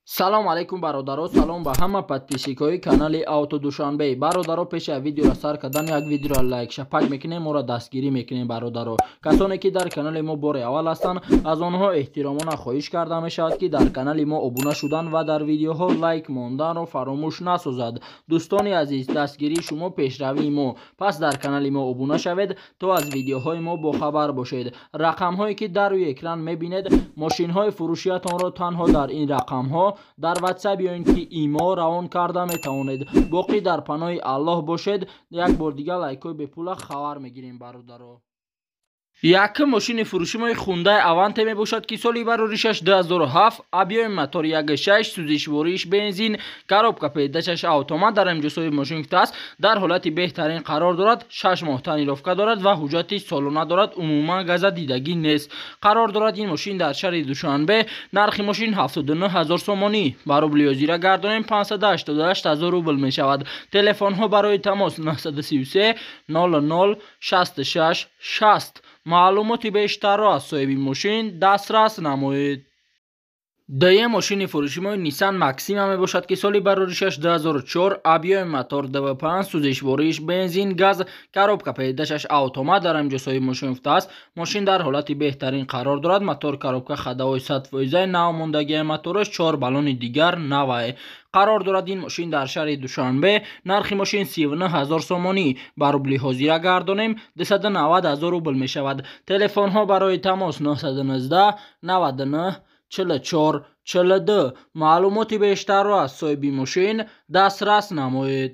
Салом алейкум, бародаро, салом ба ҳама подписчикои канали Авто Душанбе. Бародаро, пеши аз видеоро сар кардан як видеоро лайк шапак мекунем, моро дастгирӣ мекунем. Бародаро, касоне ки дар канали мо бори аввал ҳастанд, аз онҳо эҳтиромона хоҳиш карда мешавад, ки дар канали мо обуна шудан ва дар видеоҳо лайк монданро фаромӯш насозад. Дӯстони азиз, дастгирии шумо пешравии мо, пас дар канали мо обуна шавед, то аз видеоҳои мо бохабар бошед. Рақамҳое ки дар рӯи экран мебинед, мошинҳои фурӯшиятонро танҳо дар ин рақамҳо дар WhatsApp ё ин ки имо равон карда метавонед. Боқӣ дар паноҳи Аллоҳ бошед. Як бор дига лайкҳои бепула хабар мегирем, бародаро. Якум мошини фурӯшимои Хундай Аванте мебошад, ки соли бароришаш 2007, объёми мотор 1.6, сӯзишвориш бензин, коробка передачаш автомат. Дар инҷо соҳиби мошин гуфтааст, дар ҳолати беҳтарин қарор дорад, 6 моҳ тонировка дорад ва ҳуҷҷати солона дорад, умуман газадидагӣ нест. Қарор дорад ин мошин дар шаҳри Душанбе. Нархи мошин 79 ҳазор сомонӣ, ба рубли ҳозира гардонем, 588 ҳазор рубл мешавад. Телефонҳо барои тамос 933 00 66 60. Маълумоти бештарро аз соҳиби мошин дастрас намоед. Дуюм мошини фурӯшимои Nissan Maxima мебошад, ки соли бароришаш 2004, объёми мотор 2.5, сӯзишвориш бензин, газ, коробка передачаш автомат. Дар инҷо соҳиби мошин гуфтааст, мошин дар ҳолати беҳтарин қарор дорад, мотор, коробка, ходовой 100%-аи нав мондагиа, мотораш чор баллони дигар навае. Қарор дорад ин мошин дар шаҳри Душанбе. Нархи мошин 39 ҳазор сомонӣ, ба рубли ҳозира гардонем, 290 ҳазор рубл мешавад. Телефонҳо барои тамос 919 99 44 42. Маълумоти бештарро аз соҳиби мошин дастрас намоед.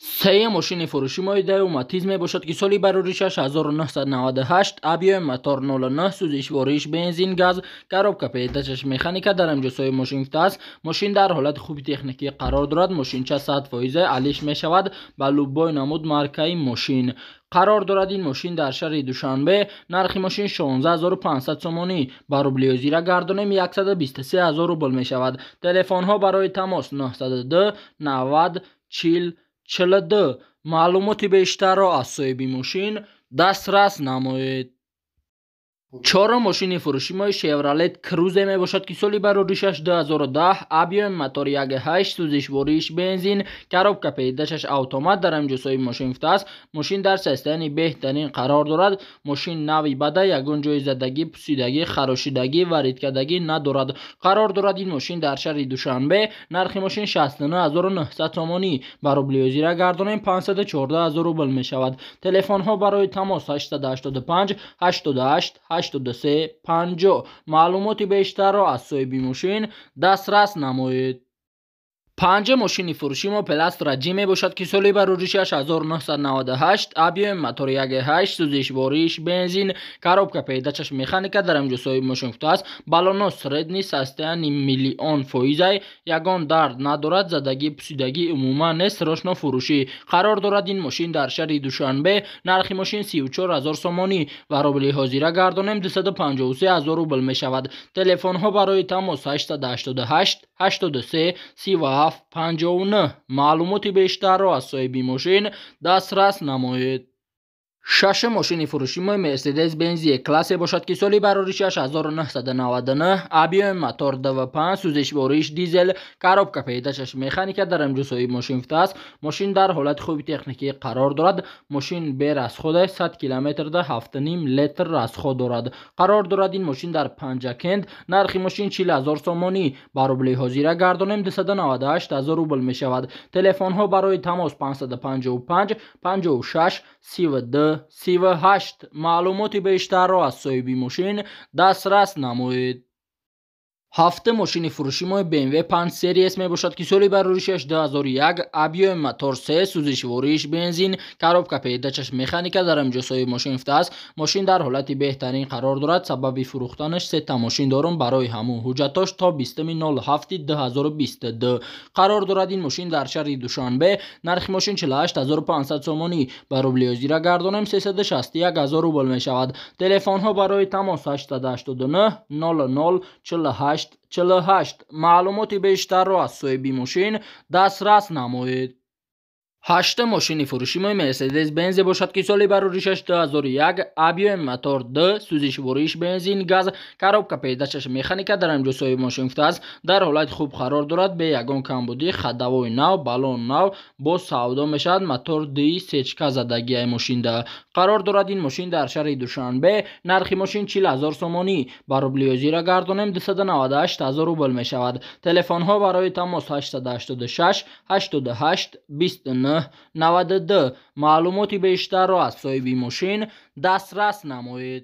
Сеюм мошини фурӯшимои Дэу Матиз мебошад, ки соли бароришаш 1998, объёми мотор 09, сӯзишвориш бензин, газ, коробка передачаш механика. Дар инҷо соҳиби мошин гуфтааст, мошин дар ҳолати хуби техникӣ қарор дорад, мошинча 100% алиш мешавад ба любой намуд маркаи мошин. Қарор дорад ин мошин дар шаҳри Душанбе. Нархи мошин 16500 сомонӣ, ба рубли ҳозира гардонем, 123 ҳазор рубл мешавад. Телефонҳо барои тамос 902 90 40 42. Маълумоти бештарро аз соҳиби мошин дастрас намоед. Чорум мошини фурӯшимои Шевролет Крузе мебошад, ки соли бароришаш 2010, объёми мотор 1.8, сӯзишвориш бензин, коробка передачаш автомат. Дар инҷо соҳиби мошин гуфтааст, мошин дар состоянии беҳтарин қарор дорад, мошин нави бада, ягон ҷои задагӣ, пусидагӣ, харошидагӣ ва ридкардагӣ надорад. Қарор дорад ин мошин дар шаҳри Душанбе. Нархи мошин 69900 сомонӣ, ба рубли ҳозира гардонем, 514 ҳазор рубл мешавад. Телефонҳо барои тамос 885 88 83 50. Маълумоти бештарро аз соҳиби мошин дастрас намоед. Панҷум мошини фурӯши мо Опел Астра Ҷи мебошад, ки соли бароришаш 1998, объёми мотор 1.8, сӯзишвориш бензин, коробка передачаш механика. Дар инҷо соҳиби мошин гуфтааст, баллоно средний, состояние миллион фоизай, ягон дард надорад, задагӣ, пусидагӣ умуман нест, срочно фурӯшӣ. Қарор дорад ин мошин дар шаҳри Душанбе. Нархи мошин 34 ҳазор сомонӣ, ва рубли ҳозира гардонем, 253 ҳазор рубл мешавад. Телефонҳо барои тамос 888 83 37 59. Маълумоти бештарро аз соҳиби мошин дастрас намоед. Шашум мошини фурӯшимои Мерседес Бенз Е классе бошад, ки соли бароришаш 1999, объёми мотор 2.5, сӯзишвориш дизел, коробка передачаш механика. Дар инҷо соҳиби мошин гуфтааст, мошин дар ҳолати хуби техникӣ қарор дорад, мошин берасхода, 100 километрда 7,5 литр расход дорад. Қарор дорад ин мошин дар Панҷакент. Нархи мошин 40 ҳазор сомонӣ, ба рубли ҳозира гардонем, 298 ҳазор рубл мешавад. Телефонҳо барои тамос 555 56 32 38. Маълумоти бештарро аз соҳиби мошин дастрас намоед. Ҳафтум мошини фурӯшимои BMW 5 Series мебошад, ки соли бароришаш 2001, объёми мотор 3, сӯзишвориш бензин, коробка передачаш механика. Дар инҷо соҳиби мошин гуфтааст, мошин дар ҳолати беҳтарин қарор дорад, сабаби фурӯхтанаш сета мошин дорум, барои ҳамун ҳуҷҷатош то 20.07 2022. Қарор дорад ин мошин дар шаҳри Душанбе. Нархи мошин 48500 сомонӣ, ба рубли ҳозира гардонем, 361 ҳазор рубл мешавад. Телефонҳо барои тамос 889 00 48 48. Маълумоти бештарро аз соҳиби мошин дастрас намоед. Ҳаштум мошини фурӯши мо Мерседес Бензе бошад, ки соли бароришаш 2001, объём мотор 2, сӯзишвориш бензин газ, коробка передачаш механика. Дар инҷо соҳиби мошин гуфтааст, дар ҳолати хуб қарор дорад, бе ягон камбудӣ, ходовой нав, баллон нав, боз савдо мешавад. Мотор ди сечка задагиай мошинда. Қарор дорад ин мошин дар шаҳри Душанбе. Нархи мошин 40 000 сомонӣ, ба рубли ҳозира гардонем, 298 000 рубл мешавад. Телефонҳо барои тамос 886 88 29 92. Маълумоти бештарро аз соҳиби мошин дастрас намоед.